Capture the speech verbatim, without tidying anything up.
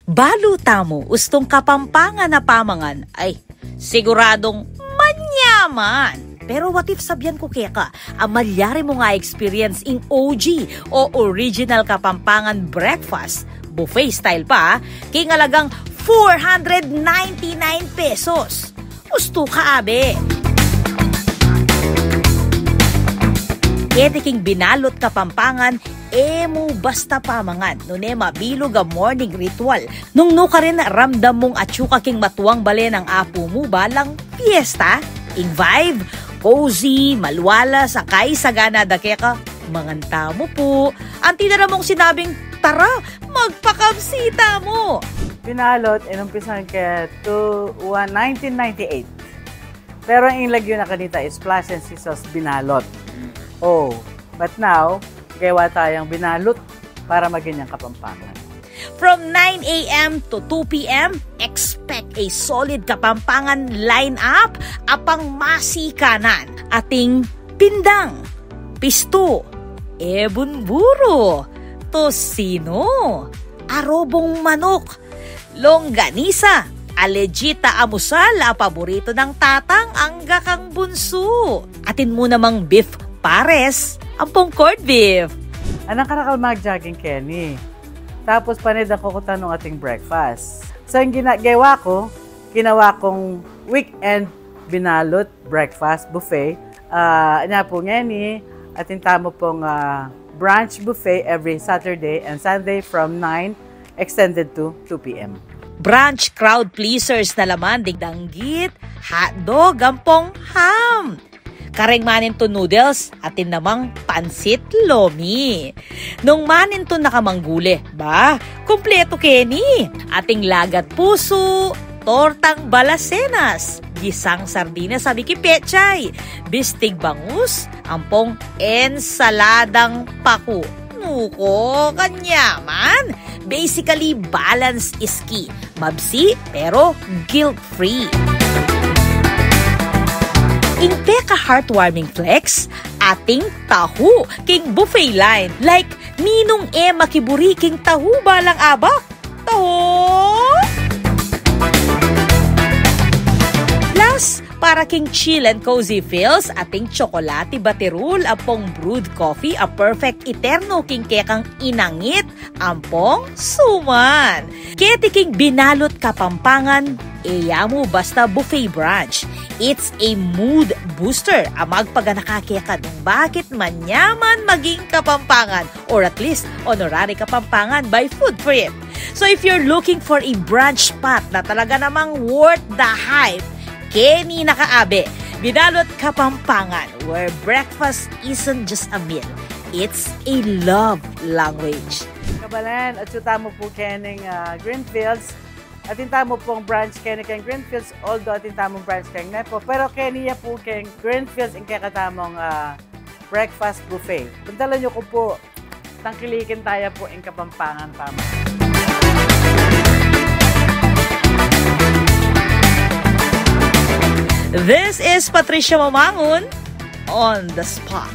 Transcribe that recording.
Balu tamu ustung Kapampangan a pamangan, ay, siguradung manyaman. Pero what if sabian ku keka, a malyari mung a-experience ing O G o original Kapampangan breakfast, buffet style pa, king alagang four hundred ninety-nine pesos. Ustu ka, abe. Keti king binalut Kapampangan, e mu basta pamangan, nune mabilug a morning ritual. Nung nukarin ramdam mung atyu ka king matuang bale nang apu mu balang fiesta, ing vibe, cozy, malwalas, a kaisa gana da keka, mangan tamu pu. Anti na da mung sinabing, "Tara, magpakabsi tamu!" Binalot, inumpisan ke to, one, nineteen ninety-eight. Pero ang lagyu na kanita is Plus and Seasons Binalot. Oh, but now, gewa tayang Binalot para maging yang Kapampangan. From nine a m to two p m, expect a solid Kapampangan lineup, a pangmasikanan. Ating pindang, pistu, ebun buro, tosino, arobong manok, longganisa, a legit a amusal a paboritu nang tatang angga kang bunsu. Atin mu namang beef pares, ampong corned beef. Anang karakal mag-jogging keni. Tapos pane da kukutan nung ating breakfast. So, ang gina-, gewa ku, ginawa kung weekend binalot breakfast buffet. Ah, anya pu ngeni, atin tamu pung, ah, brunch buffet every Saturday and Sunday from nine extended to two p m. Brunch crowd pleasers na laman ding danggit, hotdog, ampong ham. Kareng manintun noodles, atin namang pansit lomi. Nung manintun na ka mang gule, ba, kumpletu keni. Ating lagat pusu, tortang balasenas, gisang sardinas a miki pechay, bistig bangus, ampong ensaladang paku. Nuko, kanyaman. Basically, balance is key. Mabsi, pero guilt-free. Ing peka-heartwarming flex, ating tahu king buffet line. Like, ninung e makiburi king tahu balang abak? Tahu! Plus, para king chill and cozy feels, ating tsokolate baterul ampong brewed coffee a perfect iterno king kekang inangit ampong suman. Keti king binalot Kapampangan, e ya mu basta buffet brunch. It's a mood booster a magpaganaka keka nung bakit manyaman maging Kapampangan, or at least honorary Kapampangan by Food Trip. So if you're looking for a brunch spot na talaga namang worth the hype, keni na ka, abe. Binalot Kapampangan, where breakfast isn't just a meal, it's a love language. Kabalen, atyu tamu pu kening, ah, Greenfields. Atin tamu pung brunch keni keng Greenfields, although atin tamung brunch keng Nepo. Pero keni ya pu keng Greenfields ing kekatamung, ah, breakfast buffet. Puntalan yu ku pu. Tangkilikin taya pu ing Kapampangan tamu. This is Patricia Mamangun on the spot.